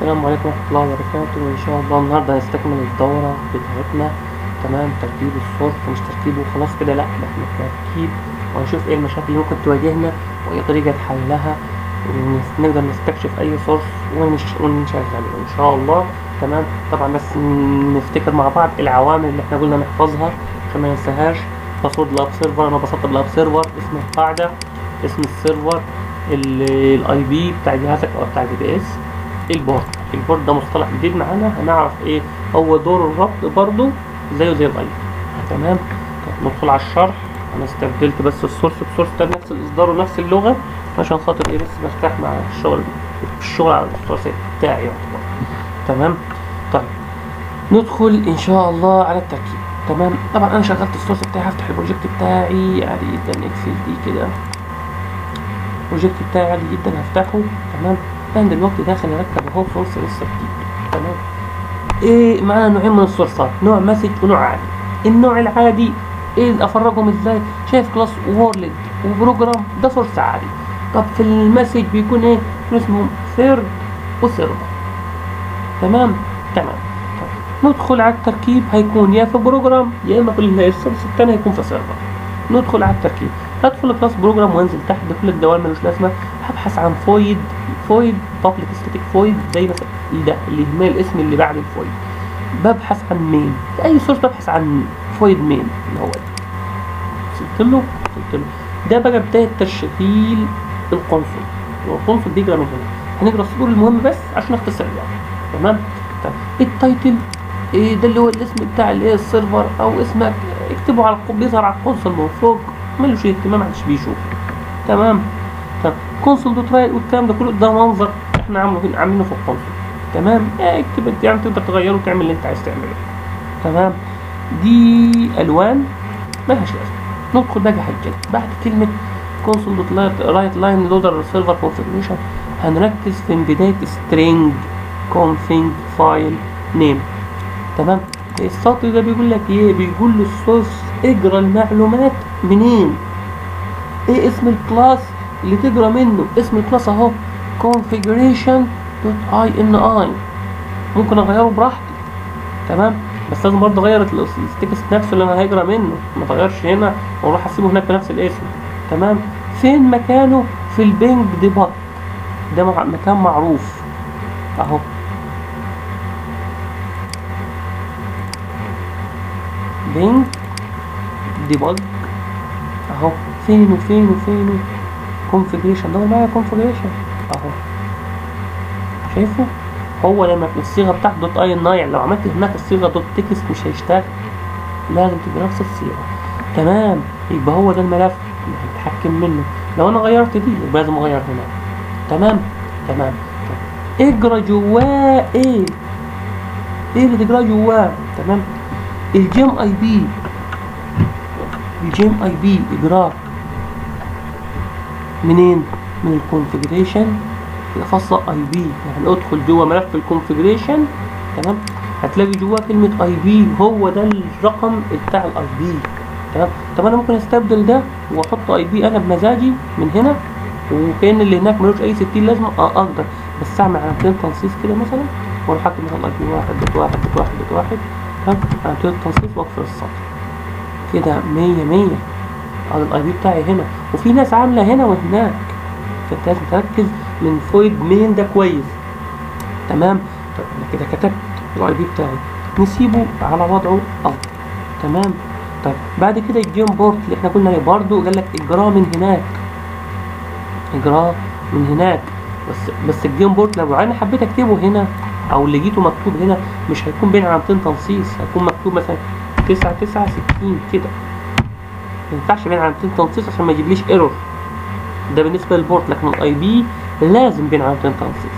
السلام عليكم ورحمة الله وبركاته. وإن شاء الله النهاردة هنستكمل الدورة بتاعتنا، تمام؟ تركيب ال source، مش تركيبه وخلاص كده، لأ ده احنا تركيب وهنشوف ايه المشاكل اللي ممكن تواجهنا وايه طريقة حلها، ونقدر نستكشف أي source ونشغله إن شاء الله. تمام؟ طبعا بس نفتكر مع بعض العوامل اللي احنا قلنا نحفظها عشان ما ننساهاش. password ال app server، انا بسطب ال app server، اسم القاعدة، اسم ال server، ال IP بتاع جهازك او بتاع ال VPS، ال port. ال port ده مصطلح جديد معانا، هنعرف ايه هو دور الربط برضو زيه زي ال IP. تمام؟ طب ندخل على الشرح. انا استبدلت بس ال source ب source ده بنفس الاصدار ونفس اللغة عشان خاطر ايه؟ بس برتاح مع الشغل على ال source بتاعي يعتبر. تمام؟ طيب ندخل ان شاء الله على التركيب. تمام؟ طبعا انا شغلت ال source بتاعي، هفتح ال project بتاعي عادي جدا، XLD كده، ال project بتاعي عادي جدا هفتحه. تمام؟ انا دلوقتي داخل اركب اهو source لسه جديد. تمام؟ ايه معانا؟ نوعين من ال source ات، نوع message ونوع عادي. النوع العادي ايه؟ افرقهم ازاي؟ شايف class world و program؟ ده source عادي. طب في ال message بيكون ايه؟ بيكون اسمهم thread و server. تمام؟ تمام. طيب ندخل على التركيب، هيكون يا في program يا اما في ال source الثاني هيكون في server. ندخل على التركيب، هدخل class program وانزل تحت، كل الدوال ملوش لازمه. هبحث عن void، void public static void، زي مثلا ده اللي يهمني الاسم اللي بعد ال void. ببحث عن main، في اي source ببحث عن void main اللي هو ده. وصلت له. ده بقى بداية تشغيل ال console. ال console بيقرا من هنا، هنقرا السطور المهم بس عشان نختصر الوقت. تمام؟ طيب ال title ايه؟ ده اللي هو الاسم بتاع الايه؟ ال server او اسمك، اكتبه على بيظهر على ال console من فوق، ملوش اهتمام، محدش بيشوفه. تمام؟ طب console dot write والكلام ده كله، ده منظر احنا عاملينه في ال console. تمام؟ اكتب يعني تقدر تغيره وتعمل اللي انت عايز تعمله. تمام؟ دي الوان ملهاش لازمه. ندخل بقى على الجد. بعد كلمة console dot write line loader server configuration هنركز في بداية string config file name. تمام؟ السطر ده بيقول لك ايه؟ بيقول لل source اجرى المعلومات منين؟ ايه اسم ال class اللي تجرى منه؟ اسم ال class اهو configuration.ini، ممكن اغيره براحتي. تمام؟ بس لازم برضه اغير ال text نفسه اللي انا هيجرى منه، ما تغيرش هنا واروح اسيبه هناك بنفس الاسم. تمام؟ فين مكانه؟ في ال bin debug، ده مكان معروف اهو، bin debug اهو. فينه فينه فينه؟ configuration، دور معايا configuration اهو، شايفه؟ هو لما في الصيغة بتاعته dot ini، لو عملت هناك الصيغة dot text مش هيشتغل، لازم تبقى نفس الصيغة. تمام؟ يبقى هو ده الملف اللي هنتحكم منه. لو انا غيرت دي يبقى لازم اغير هنا. تمام؟ تمام. طيب اجرى جواه ايه؟ ايه اللي تجراه جواه؟ تمام؟ ال game IP، ال game IP اجراه منين؟ من ال configuration فاصلة IP، يعني ادخل جوه ملف ال configuration. تمام؟ هتلاقي جواه كلمة IP، هو ده الرقم بتاع ال IP. تمام؟ طب انا ممكن استبدل ده واحط IP انا بمزاجي من هنا، وكأن اللي هناك ملوش اي 60 لازمة. اقدر بس اعمل علامتين تنصيص كده مثلا، واروح اكتب مثلا IP 1.1.1.1. تمام؟ علامتين التنصيص واقفل السطر كده، 100 100. ادي ال IP بتاعي هنا، وفي ناس عاملة هنا وهناك، فانت لازم تركز من void main ده كويس. تمام؟ طيب انا كده كتبت ال IP بتاعي، نسيبه على وضعه افضل. تمام؟ طيب بعد كده ال game port اللي احنا قلنا عليه برضه، قال لك اجراه من هناك، اجراه من هناك. بس ال game port لو انا حبيت اكتبه هنا او اللي لقيته مكتوب هنا، مش هيكون بين علامتين تنصيص، هيكون مكتوب مثلا 9 9 60 كده، ما ينفعش بين علامتين تنصيص عشان ما يجيبليش error. ده بالنسبة لل port، لكن ال IP لازم بين علامتين تنصيص.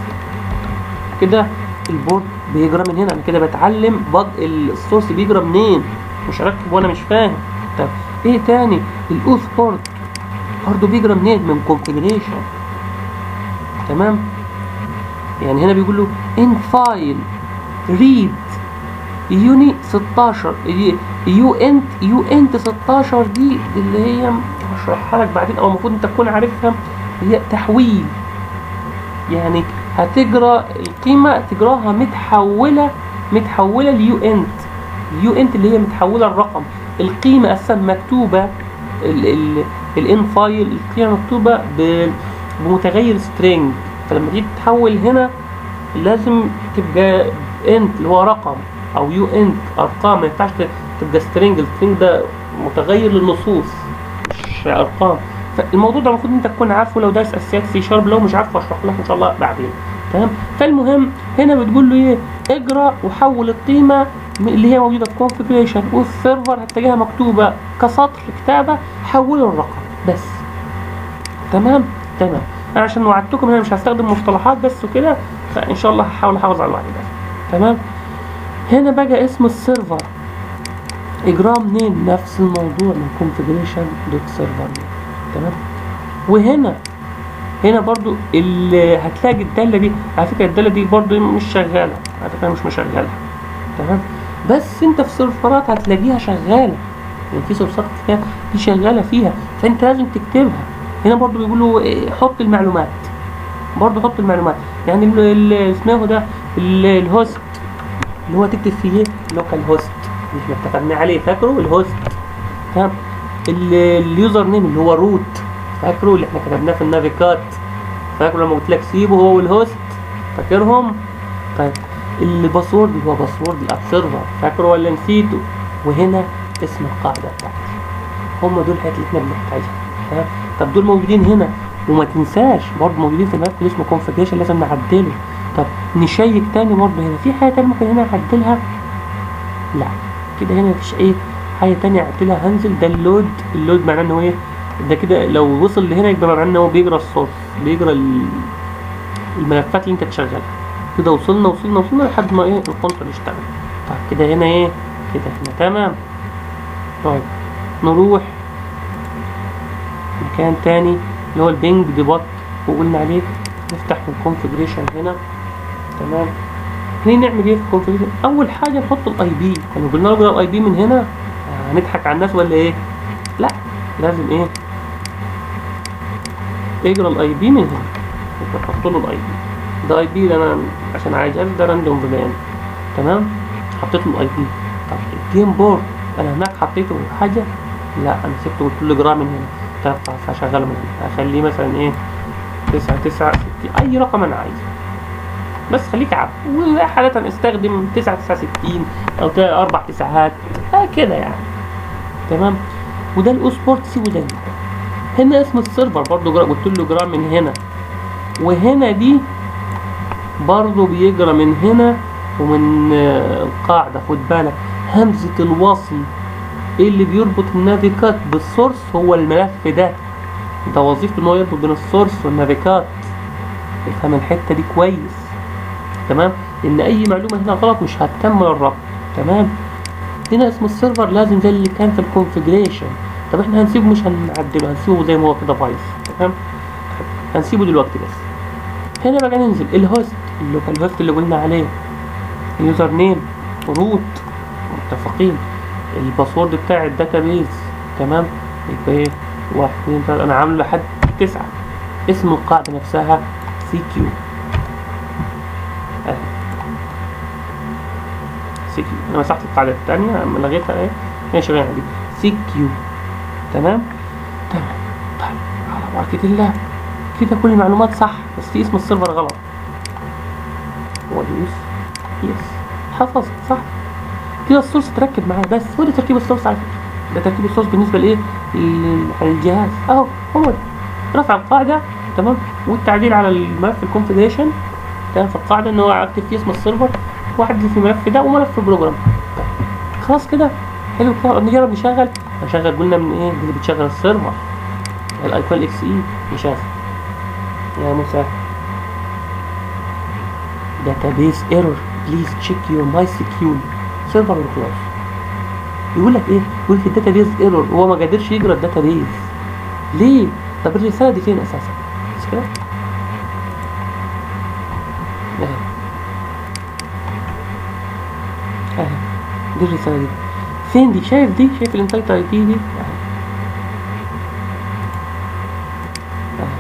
كده ال port بيجرى من هنا. انا كده بتعلم بق ال source بيجرى منين، مش هركب وانا مش فاهم. طب ايه تاني؟ ال auth port برضه بيجرى منين؟ من configuration. تمام؟ يعني هنا بيقول له in file read uni 16 uint 16، دي اللي هي هشرحها لك بعدين او المفروض انت تكون عارفها، هي تحويل. يعني هتجرى القيمة تجراها متحوله ل uint، ال uint اللي هي متحوله الرقم. القيمة اساسا مكتوبة ال in file، القيمة مكتوبة بمتغير string، فلما تيجي تتحول هنا لازم تبقى int اللي هو رقم او uint ارقام، ما ينفعش تبقى string. ال string ده متغير للنصوص مش ارقام. فالموضوع ده المفروض انت تكون عارفه لو دارس اساسيات سي شارب، لو مش عارفه اشرح لك ان شاء الله بعدين. تمام. فالمهم هنا بتقول له ايه؟ اجرى وحول القيمة اللي هي موجودة في configuration وال server هتلاقيها مكتوبة كسطر كتابه، حوله الرقم بس. تمام تمام. انا عشان وعدتكم انا مش هستخدم مصطلحات بس وكده، فان شاء الله هحاول احافظ على الوعد ده. تمام. هنا بقى اسم ال server اجراه منين؟ نفس الموضوع من configuration dot server. تمام. وهنا برضو اللي هتلاقي الدالة دي، على فكرة الدالة دي برضو مش شغالة، على فكرة مش مشغلها. تمام. بس انت في سيرفرات هتلاقيها شغالة، يعني في سيرفرات دي شغالة فيها، فانت لازم تكتبها. هنا برضو بيقولوا حط المعلومات، برضو حط المعلومات، يعني اسمه ده ال host اللي هو تكتب فيه ايه؟ localhost اللي احنا اتفقنا عليه، فاكره ال host. تمام. ال username اللي هو root، فاكره اللي احنا كتبناه في ال Navicat، فاكره لما قلت لك سيبه هو وال host، فاكرهم؟ طيب ال password اللي هو password ال app server، فاكره ولا نسيته؟ وهنا اسم القاعدة بتاعتي. هم دول الحاجات اللي احنا بنحتاجها. تمام. طب دول موجودين هنا، وما تنساش برضه موجودين في الملف اللي اسمه configuration، لازم نعدله. طب نشيك تاني برضه هنا في حاجة تانية ممكن هنا اعدلها؟ لا كده هنا مفيش ايه حاجة تانية اعدلها. هنزل ده ال load، ال load معناه ان هو ايه؟ ده كده لو وصل لهنا يبقى معناه ان هو بيجرى ال source، بيجرى الملفات اللي انت تشغلها. كده وصلنا وصلنا وصلنا لحد ما ايه ال console يشتغل. طيب كده هنا ايه؟ كده هنا تمام. طيب نروح مكان تاني اللي هو ال ping debug وقلنا عليه، نفتح ال configuration هنا. تمام. هنيجي نعمل ايه في ال configuration؟ اول حاجة نحط ال IP. كانوا قلنا له ال IP من هنا، هنضحك على الناس ولا ايه؟ لا لازم ايه؟ اجرى ال IP من هنا، نحط له ال IP ده، IP ده انا عشان عايز ده random VPN. تمام. حطيت له ال IP. طب ال game port انا هناك حطيته حاجة؟ لا انا سبته قلت له اجراه من هنا. طب خلاص هشغله من هنا، هخليه مثلا ايه 9 9 6، اي رقم انا عايزه، بس خليك عارف. وحالة استخدم 9 9 60 او 4 9 كده يعني. تمام. وده ال os port سيبه زي ما هو. هنا اسم ال server برضو قلت له جرا من هنا، وهنا دي برضو بيجرى من هنا ومن القاعدة. خد بالك همزة الوصل اللي بيربط ال Navicat بال source هو الملف ده، ده وظيفته ان هو يربط بين ال source وال Navicat. افهم الحتة دي كويس. تمام. لان اي معلومة هنا غلط مش هتكمل الربط. تمام. هنا اسم ال server لازم زي اللي كان في ال configuration. طب احنا هنسيبه مش هنعدله، هنسيبه زي ما هو كده بايظ. تمام. هنسيبه دلوقتي بس. هنا بقى ننزل ال host، ال localhost اللي قلنا عليه، ال username root، متفقين، ال password بتاع ال database. تمام. يبقى ايه؟ 1 2 3، انا عامله لحد 9. اسم القاعدة نفسها CQ، اهي CQ. انا مسحت القاعدة الثانية اما لغيتها، ايه هي شغالة دي CQ. تمام تمام. طيب على بركة الله كده كل المعلومات صح، بس في اسم ال server غلط. وادوس yes، حفظت صح كده. ال source تركب معايا، بس هو ده تركيب ال source على فكرة. ده تركيب ال source بالنسبة لايه؟ للجهاز اهو، هو ده رفع القاعدة. تمام. والتعديل على الملف ال configuration. تمام. في القاعدة ان هو اكتب فيه اسم ال server واعدل في الملف ده وملف program. طيب خلاص كده حلو كده. نجرب نشغل. نشغل قلنا من ايه؟ اللي بتشغل ال server ال icon XE. نشغل يا مسهل. database error please check your MySQL server وخلاص. يقول لك ايه؟ يقول لك ال database error، هو ما قادرش يقرا ال database ليه؟ طب الرسالة دي فين اساسا؟ بس كده اهي اهي دي الرسالة دي فين دي؟ شايف دي؟ شايف ال entity ID دي اهي،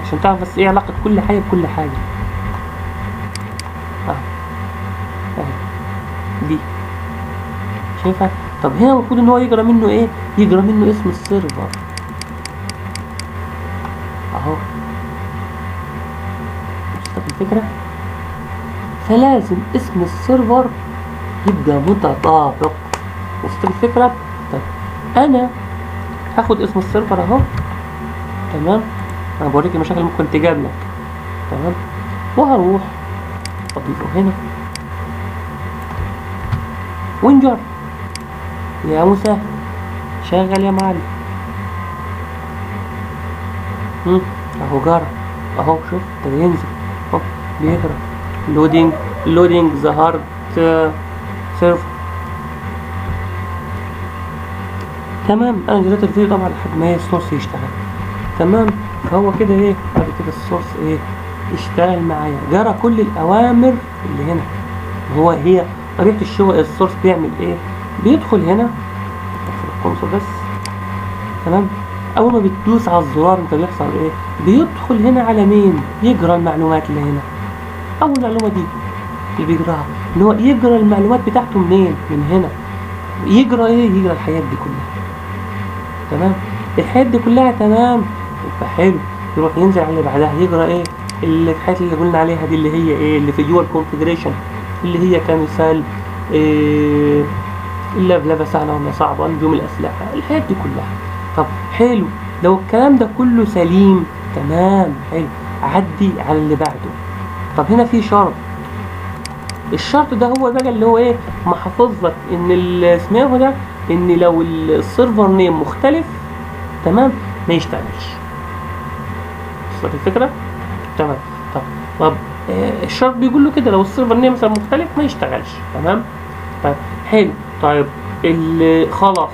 عشان تعرف بس ايه علاقة كل حاجة بكل حاجة. اهو اهي دي، شايفها؟ طب هنا المفروض ان هو يجرى منه ايه؟ يجرى منه اسم ال server اهو. وصلت الفكرة؟ فلازم اسم ال server يبقى متطابق. وصلت الفكرة؟ طيب انا هاخد اسم ال server اهو، تمام؟ انا بوريك المشاكل اللي ممكن تقابلك، تمام؟ وهروح اضيفه هنا ونجرب. يا موسى شغل يا معلم. اهو جرى اهو، شوف ده بينزل اهو، بيجرى loading loading the hard server. تمام. انا جريت الفيديو طبعا لحد ما ال source يشتغل، تمام؟ فهو كده ايه، بعد كده ال source ايه اشتغل معايا، جرى كل الاوامر اللي هنا. هو هي طريقه الشغل ال source بيعمل ايه؟ بيدخل هنا في ال console بس، تمام؟ اول ما بتدوس على الزرار انت بيحصل ايه؟ بيدخل هنا على مين؟ يجرى المعلومات اللي هنا. اول معلومة دي اللي بيجراها ان هو يجرى المعلومات بتاعته منين؟ من هنا. يجرى ايه؟ يجرى الحاجات دي كلها، تمام؟ الحاجات دي كلها، تمام؟ يبقى حلو. يروح ينزل على اللي بعدها، يجرى ايه؟ الحاجات اللي قلنا عليها دي اللي هي ايه؟ اللي في جوه ال configuration، اللي هي كمثال إيه؟ اللفلفه سهلة ولا صعبة، نجوم الاسلحة، الحاجات دي كلها. طب حلو، لو الكلام ده كله سليم، تمام، حلو، عدي على اللي بعده. طب هنا في شرط، الشرط ده هو بقى اللي هو ايه؟ محافظ لك ان اسمه ده، ان لو ال server name مختلف، تمام، ما يشتغلش. وصلت الفكرة؟ تمام. طب الشرط بيقول له كده، لو ال server name مثلا مختلف ما يشتغلش، تمام؟ طيب حلو. طيب خلاص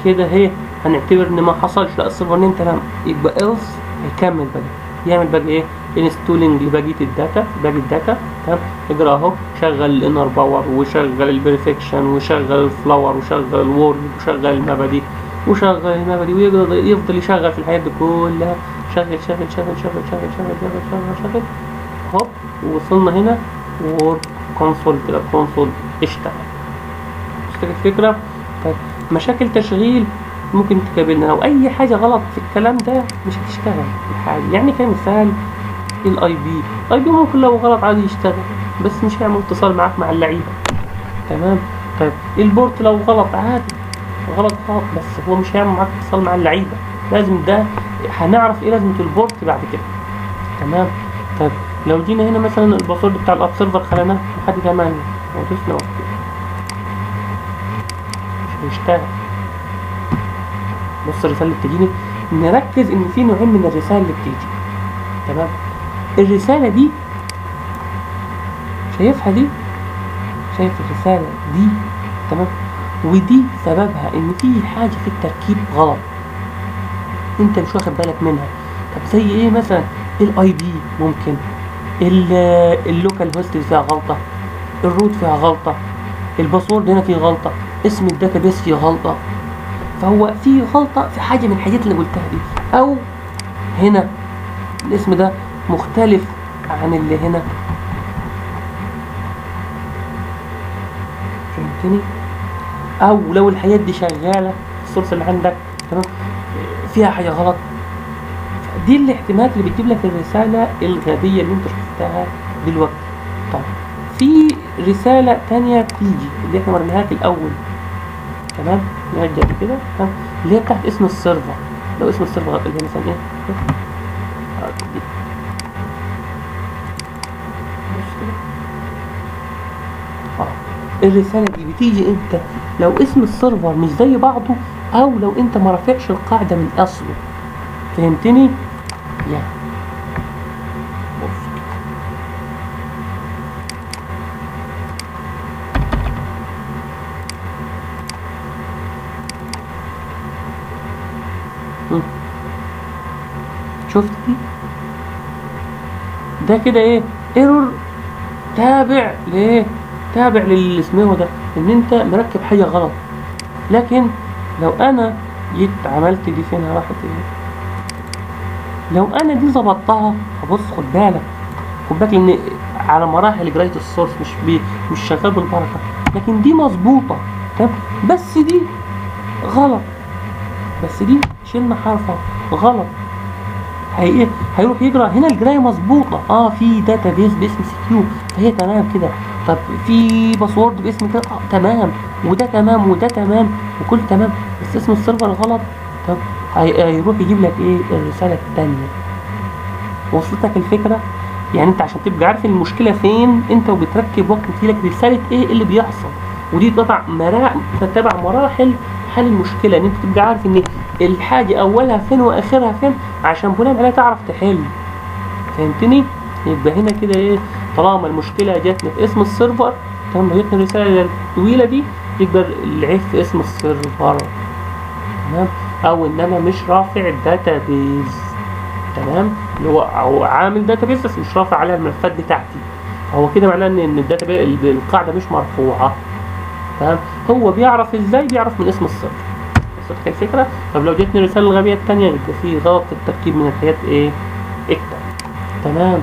كده اهي هنعتبر ان ما حصلش، لا ال server name تمام، يبقى else هيكمل بقى، يعمل بقى ايه؟ installing لبقية ال data، باقي ال data، تمام؟ اجرى اهو، شغل ال inner power، وشغل ال perfection، وشغل ال flower، وشغل ال world، وشغل ال map دي، وشغل ال map دي، ويقدر يفضل يشغل في الحاجات دي كلها، شغل شغل شغل شغل شغل شغل شغل شغل شغل، هوب وصلنا هنا work console كده، console اشتغل. وصلت الفكرة؟ طيب مشاكل تشغيل ممكن تقابلنا، لو اي حاجة غلط في الكلام ده مش هتشتغل الحاجة. يعني كمثال ال IP، ال IP ممكن لو غلط عادي يشتغل، بس مش هيعمل اتصال معاك مع اللعيبة، تمام؟ طيب ال port لو غلط عادي، غلط غلط، بس هو مش هيعمل معاك اتصال مع اللعيبة، لازم ده هنعرف ايه لازمه ال port بعد كده، تمام؟ طيب لو جينا هنا مثلا ال password بتاع ال app server خليناه لحد 8 ودوسنا okay، مش هيشتغل. بص الرسالة اللي بتجيني، نركز ان في نوعين من الرسائل اللي بتيجي، تمام؟ الرسالة دي شايفها دي، شايف الرسالة دي، تمام؟ ودي سببها ان في حاجة في التركيب غلط انت مش واخد بالك منها. طب زي ايه مثلا؟ ال IP ممكن، ال localhost فيها غلطه، ال root فيها غلطه، ال password هنا فيه غلطه، اسم ال database فيه غلطه. فهو في غلطه في حاجة من الحاجات اللي قلتها دي، او هنا الاسم ده مختلف عن اللي هنا، فهمتني؟ او لو الحاجات دي شغالة ال source اللي عندك، تمام، فيها حاجة غلط. دي الاحتمالات اللي بتجيب لك الرسالة الغبية اللي انت شفتها دلوقتي. طيب في رسالة تانية بتيجي اللي احنا وريناها لك الاول، تمام؟ نرجع كده، تمام، اللي هي بتاعت اسم ال server. لو اسم ال server اللي هي مثلا ايه؟ دي بص كده، الرسالة دي بتيجي امتى؟ لو اسم ال server مش زي بعضه، او لو انت ما رافعش القاعدة من اصله، فهمتني؟ يعني بص كده، شفت دي؟ ده كده ايه؟ error تابع لايه؟ تابع للي اسمه ده، ان انت مركب حاجة غلط. لكن لو انا جيت عملت دي، فين راحت ايه؟ لو انا دي ظبطتها، هبص خد بالك، خد بالك، لان على مراحل قرايه ال source، مش شغال بالبركه. لكن دي مظبوطة، تمام، بس دي غلط، بس دي شلنا حرفه غلط. هي هيروح يقرا هنا القراية مظبوطة، في database باسم CQ فهي تمام كده. طب في password باسم كده، تمام، وده تمام وده تمام وكل تمام، بس اسم ال server غلط. طب هيروح يجيب لك ايه؟ الرسالة الثانية. وصلتك الفكرة؟ يعني انت عشان تبقى عارف المشكلة فين انت وبتركب وقت لك رسالة ايه اللي بيحصل، ودي طبعا تتبع مراحل حل المشكلة، ان انت تبقى عارف ان الحاجة اولها فين واخرها فين عشان بناء عليها تعرف تحل. فهمتني؟ يبقى هنا كده ايه، طالما المشكلة جاتنا في اسم ال server، تمام، جاتنا الرسالة الطويلة دي، يبقى العيب في اسم ال server، تمام، او ان انا مش رافع ال database، تمام، اللي هو عامل database بس مش رافع عليها الملفات بتاعتي، فهو كده معناه ان ال database القاعدة مش مرفوعة، تمام. هو بيعرف ازاي؟ بيعرف من اسم ال server. وصلت الفكرة؟ طب لو جاتني الرسالة الغبية الثانية يبقى في غلط في التركيب من الحاجات ايه التانية. تمام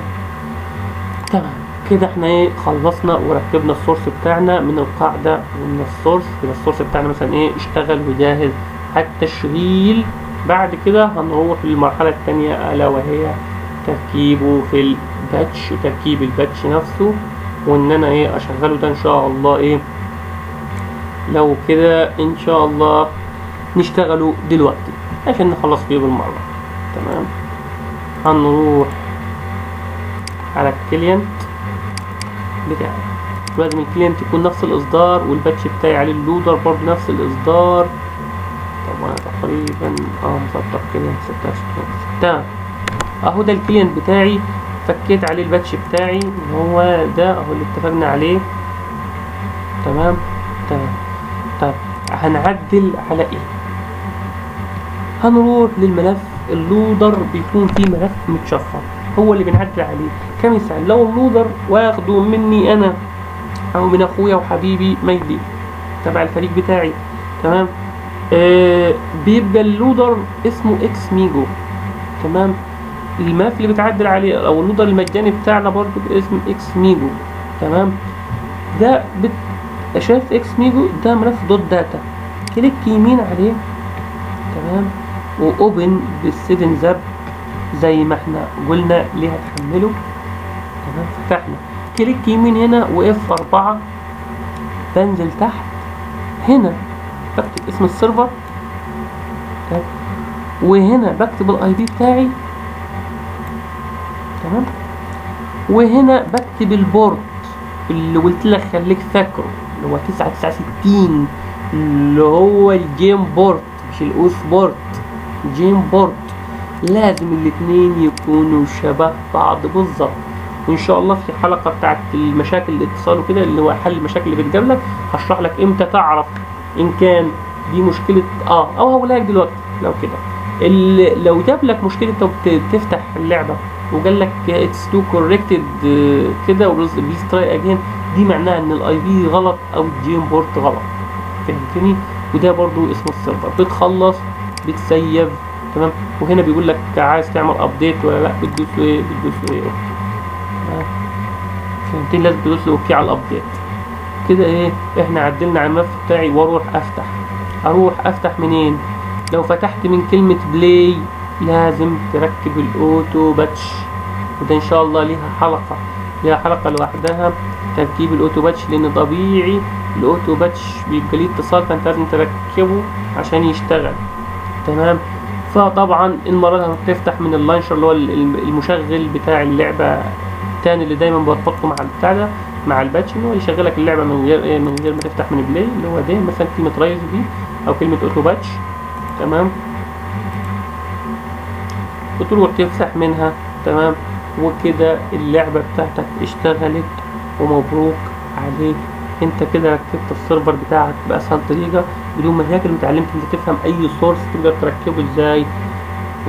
تمام كده احنا ايه خلصنا وركبنا ال source بتاعنا من القاعدة ومن ال source. كده ال source بتاعنا مثلا ايه اشتغل وجاهز على التشغيل. بعد كده هنروح للمرحلة الثانية الا وهي تركيبه في ال patch وتركيب ال patch نفسه، وان انا ايه اشغله ده ان شاء الله ايه لو كده ان شاء الله نشتغله دلوقتي عشان نخلص فيه بالمرة. تمام، هنروح على ال client بتاعي، لازم ال client يكون نفس الاصدار وال patch بتاعي عليه اللودر برضه نفس الاصدار. طب انا تقريبا مسطب client 16. تمام، اهو ده ال client بتاعي، فكيت عليه ال patch بتاعي اللي هو ده اهو اللي اتفقنا عليه. تمام تمام. طيب هنعدل على ايه؟ هنروح للملف اللودر، بيكون فيه ملف متشفر هو اللي بنعدل عليه. كمثال لو اللودر واخده مني انا او من اخويا وحبيبي مجدي تبع الفريق بتاعي، تمام، بيبقى اللودر اسمه اكس ميجو، تمام. الملف اللي بتعدل عليه او اللودر المجاني بتاعنا برضو باسم اكس ميجو، تمام. ده شايف اكس ميجو ده ملف dot data، click يمين عليه، تمام، و open بال 7 zip زي ما احنا قلنا ليه هتحمله، تمام. فتحنا click يمين هنا و F 4، بنزل تحت هنا بكتب اسم ال server، تمام، وهنا بكتب ال IP بتاعي، تمام، وهنا بكتب ال port اللي قلت لك خليك فاكره اللي هو 9960 اللي هو ال game port مش ال OS port، game port. لازم الاتنين يكونوا شبه بعض بالظبط. وان شاء الله في حلقة بتاعت المشاكل الاتصال وكده اللي هو حل المشاكل اللي بتقابلك هشرح لك امتى تعرف ان كان دي مشكلة او هقولها لك دلوقتي. لو كده لو جاب لك مشكلة انت بتفتح اللعبة وقال لك it's too corrupted كده و please try again، دي معناها ان ال IP غلط او ال game port غلط، فهمتني؟ وده برضو اسم ال server. بتخلص بتسيف، تمام، وهنا بيقول لك عايز تعمل update ولا لا، بتدوس له ايه؟ بتدوس له ايه؟ okay، فهمتني؟ لازم تدوس له okay على ال update. كده ايه احنا عدلنا على الملف بتاعي. واروح افتح، اروح افتح منين؟ لو فتحت من كلمة play لازم تركب ال auto patch، وده ان شاء الله ليها حلقة، ليها حلقة لوحدها تركيب ال auto patch، لان طبيعي ال auto patch بيبقى ليه اتصال فانت لازم تركبه عشان يشتغل، تمام. فطبعا المرة دي هتفتح من ال launcher اللي هو المشغل بتاع اللعبة التاني اللي دايما بتحطه مع البتاع ده مع ال patch، ان هو يشغلك اللعبة من غير ايه، من غير ما تفتح من play، اللي هو ده مثلا كلمة Ryzo دي او كلمة auto patch، تمام، وتروح تفتح منها، تمام. وكده اللعبة بتاعتك اشتغلت ومبروك عليك، انت كده ركبت ال server بتاعك بأسهل طريقة بدون مشاكل، وتعلمت انت تفهم اي source تقدر تركبه ازاي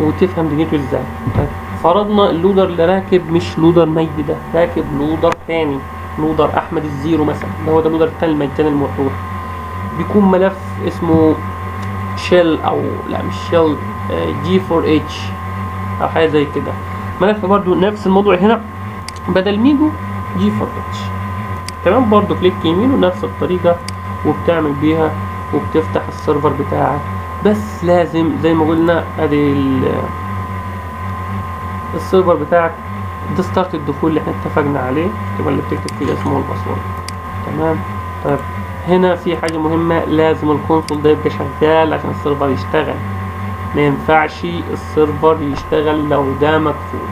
وتفهم دنيته ازاي. طيب فرضنا اللودر اللي راكب مش لودر مجدي ده، راكب لودر تاني، لودر احمد الزيرو مثلا، ده هو ده اللودر التاني المجاني المفتوح، بيكون ملف اسمه shell او لا مش shell، G 4 H او حاجة زي كده. ملف برضو نفس الموضوع، هنا بدل ميجو G4H. تمام، برضو click يمين ونفس الطريقة وبتعمل بيها وبتفتح ال server بتاعك. بس لازم زي ما قلنا ادي ال server بتاعك ده start الدخول اللي احنا اتفقنا عليه، تبقى اللي بتكتب فيه الاسم وال password. تمام. طيب هنا في حاجة مهمة، لازم ال console ده يبقى شغال عشان ال server يشتغل. ما ينفعش ال server يشتغل لو ده مقفول.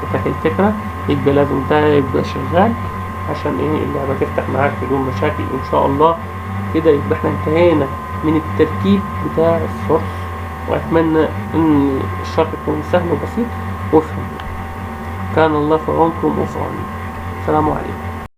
وصلتك الفكرة؟ يبقى لازم ده يبقى شغال عشان ايه؟ اللعبة تفتح معاك بدون مشاكل ان شاء الله. كده يبقى احنا انتهينا من التركيب بتاع ال source، واتمنى ان الشرح يكون سهل وبسيط وفهم. كان الله في عونكم وفي عوني. السلام عليكم.